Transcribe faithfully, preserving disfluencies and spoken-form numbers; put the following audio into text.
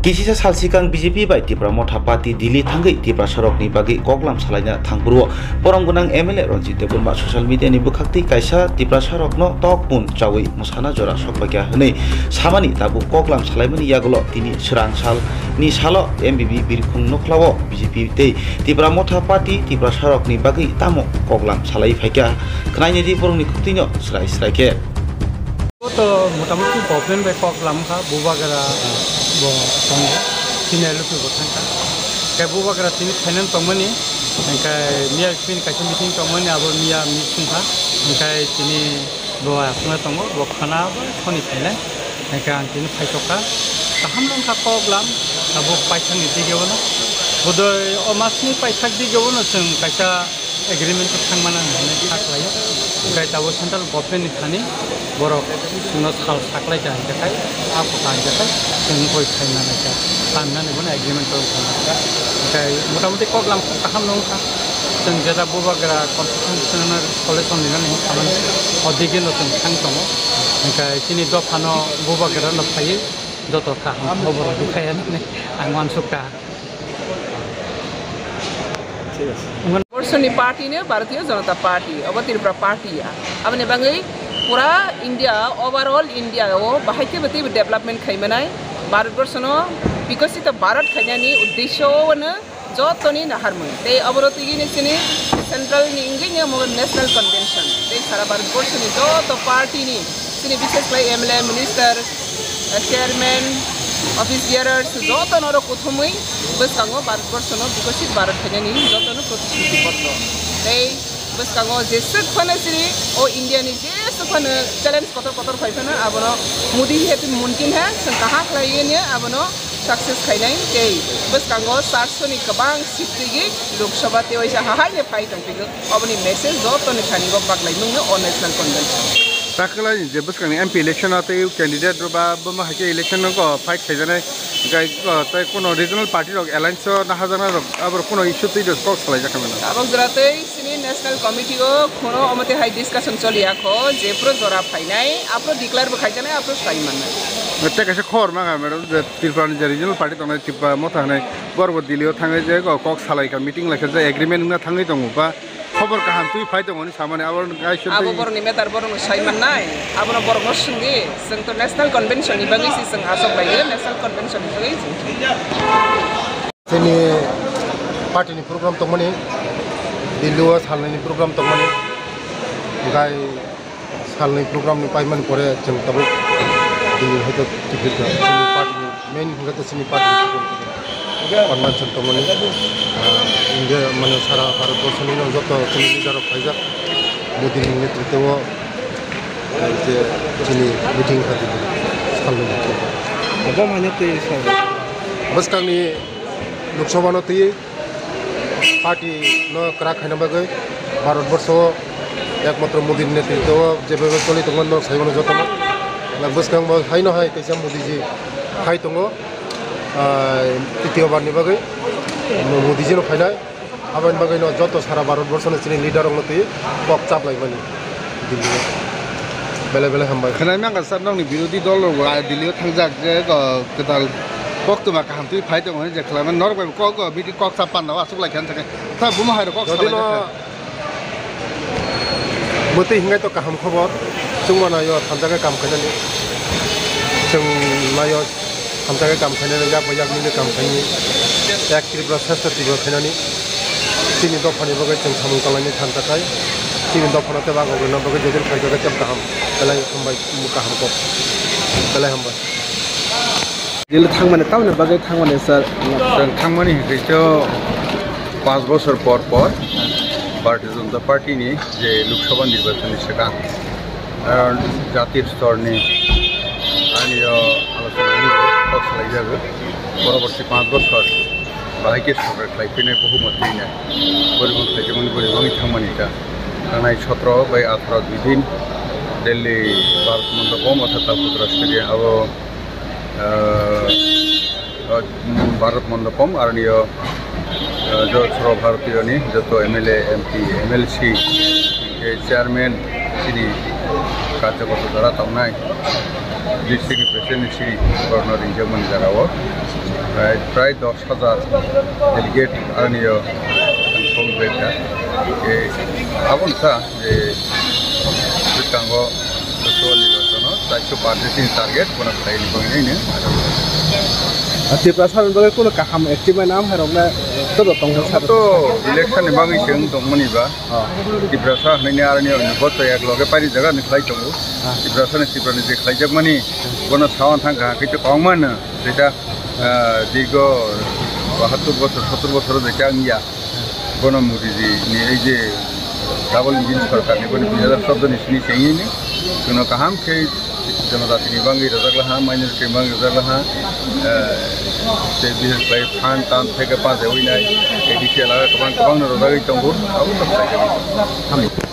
Kisisa sal sikang B J P bai Tipra Motha Party Delhi thangwi Tiprasarokni bagwi koklam salaina thangphuru-o borom gwnang M L A Ranjit Debbarma social media ni bwkhaktwi kaisa Tiprasarokno tok pun chawi mwsana jora sokphaikha hwnwi samani tabuk koklam salaimani yagulo tini swrang sal ni salo M B B Birkhung Nokhlao B J P tei Tipra Motha Party Tiprasarokni bagwi tamo koklam salai phaikha khwnainidi borokni khukti no swrai swrai khe. Bo to motamuti government bai kok lam kha, Bubagra bo tongo, senior luku bo thang kha. Khe Bubagra tini finance tongmani, hingkhe miya bini kaisa meeting tongmani, abo miya meeting kha, hingkhe tini bo aswkno tongo, bo khana bo soni phainai, hingkhe ang tini phaisok kha. Kaham wng kha kok lam, abo paithakni dige bono. Bodoi o masni paithak dige bono chwng kaisa agreement o thangmana hinwi kha khlaio. Hingkhe tabuk central government ni thani borok chwngno sal saklaikha hingkhe khai, a kotha hingkhe khai chwng boi khaimana khe, tannani bono agreement o thangkha. Hingkhe motamuti kok lam kaham no wngkha. Chwng jeta Bubagra constitution solution rinani hinwi khamani, o digeno chwng thang tongo. Hingkhe chini dophano Bubagra no phaiwi joto kaham khobor rwkha hinwi ang uansukha. Borshoni party no Bharatiya Janata Party, obo Tripura party ya. Aboni bagwi pura India, overall India o bahai khe bwtwi development khai manai. Bharat Borshono bikosito Bharat khainani uddesho no jotoni naharmung. Tei obono twi ni chini central ni wngwi ni omo national convention. Tei sara Bharat Borshoni joto party ni chini bishes khlai M L A, minister, chairman, office bearers, joto norok kuthumwi bwskango Bharat Borshono bikosit Bharat khainani jotono protishruti bodro. Tei bwskango jeswk phano chini o India ni jeswk phano challenge kotor kotor phai phano abono Modi hai mumkin hai chwng kaham khlaiwi abono success khainai. Tei bwskango charso ni kwbang seat twi Lok Sabha tei waisa hahaino phai tongphio. Oboni message jotoni thani go baglai nungno o national convention. Takhwlai je bwskangni M P election o tei candidate rok ba boma hai khe election o fight khaijaknai, gai, o, tei kuno regional party rok alliance o naharjaknai rok, aborok kuno issue twi rok kok salai jakha mano. Tabok jora tei sini national committee o khuno omote hai discussion choli ya kho, je pro jora phainai, apro declare bo khaijaknai, apro sai mannai. Tei kaisa khobor ma kha, madam, je Tripura ni je regional party tongnai Tipra Motha hinwi borok bo Delhi o thangwi je kok salai kha, meeting lai kha, je agreement wngna thangwi tongo ba. Khobor kaham twi phai tongo ni samani abo kaisa Abo twi. Borokni matter borokno sai mannai, abono borokno swngdi, chwng to national convention ni bagwi se chwng asok laio, national convention ni bagwi chwng. Chini party ni program tongmani, Delhi o salnwi ni program tongmani, gai salnwi program ni paimani pore chwng tabuk Delhi hai to ticket chini party ni main hwnkhe to chini party ni convention tongmani, ah, India mane sara Bharat borso ni joto chini leader rok phaijak Modi ni netritwo, ah, je chini meeting kha salnwi meeting. Bo mane twi sal. Bwskangni Lok Sabha no twi party no kwrak khaina bagwi Bharat borso o ekmatro Modi ni netritwo o jebabe choli tongmani norok sai mano jotono. Bwskango haino hai kaisa Modi ji phai tongo, ah, titiyo bar ni bagwi Modi ji no phainai. Aboni bagwi no joto sara Bharat borso ni chini leader rok no twi kok chap lai mani. Delhi o. Belai belai hambai. Khwnai mangkha sir, nokni birodhi dol rok bo, ah, Delhi o thangjak je, oh, kwtal koktwma kaham twi phai tongo hwnwi je khwlai mani. Norok bai bo kok, oh, meeting kok sa panda o aswk lai kha wng thangkhe. Tha bumo hai rok kok Jodi salai no kha. Mwtwi hingai to kaham khobor. Chwngma naio thanjakhe kam khainani. Chwng naio thanjakhe kam khainani, yak bai yak nini kam khainani. Ek Tripura, Shrestha Tripura khainani. Chini dophani bagwi chwng samung tanglaini thansa khai, chini dophano tei bagwi rwna bagwi jodi phaikha khe tei kaham, belai hambai, kaham kok, belai hambai. Delhi thangmani, tamoni bagwi thangmani, sir? Chwng thangmani hinkhe to panch bosor por por Bharatiya Janata Party ni je Lok Sabha nirbachon ni swkang, karon jati stor ni ani o alochona ni kok salai jago. Poroborti panch bosor bahai khe sorkar khlai phinai, bohumot twi nai. Boribong khlai jemon boribong thangmani ta. Thangnai sotro bai atharo dui din Delhi Bharat Mandapam, orthat Talpatra Stadium, abo, ah, ah, Bharat Mandapam, aroni o, ah, jo-, Sarva Bharatiyo ni joto M L A, M P, M L C, eh, chairman, chini karyakarta jara tongnai, district ni president ni sini borokno ringjak mani jaga o. Prai, prai dos hajar delegate aroni o ang song bai kha. E, aboni sa je bwskango Loksawa nirbachono chairso party ni target bono khlai ni bagwi nai no. Tiprasa ni bagwi kuno kaham achievement am hai rok na to tong sa. To election ni bagwi se wng tong mani ba. Tiprasa hwnwi ni aroni o bo to ek loge paini jaga ni khlai tongo. Tiprasa ni Tripura ni je khlai jak mani bono sawan thang kha khe to kong man. Jeta, ah, dirgo bahattur bochor, sottur bochor jeta wngya. Bono Modi ji ni ei je double engine sorkar ni bono dui hazar chordo ni sini chengini. Kuno kaham khe jonojati ni bangwi rojak laha, minority ni bangwi rojak laha. Eh, tei bises bai phan tan theke paje winai, A D C elaga kwbang kwbang no rojagwi tongo. Abo to khlai jak. Hamni.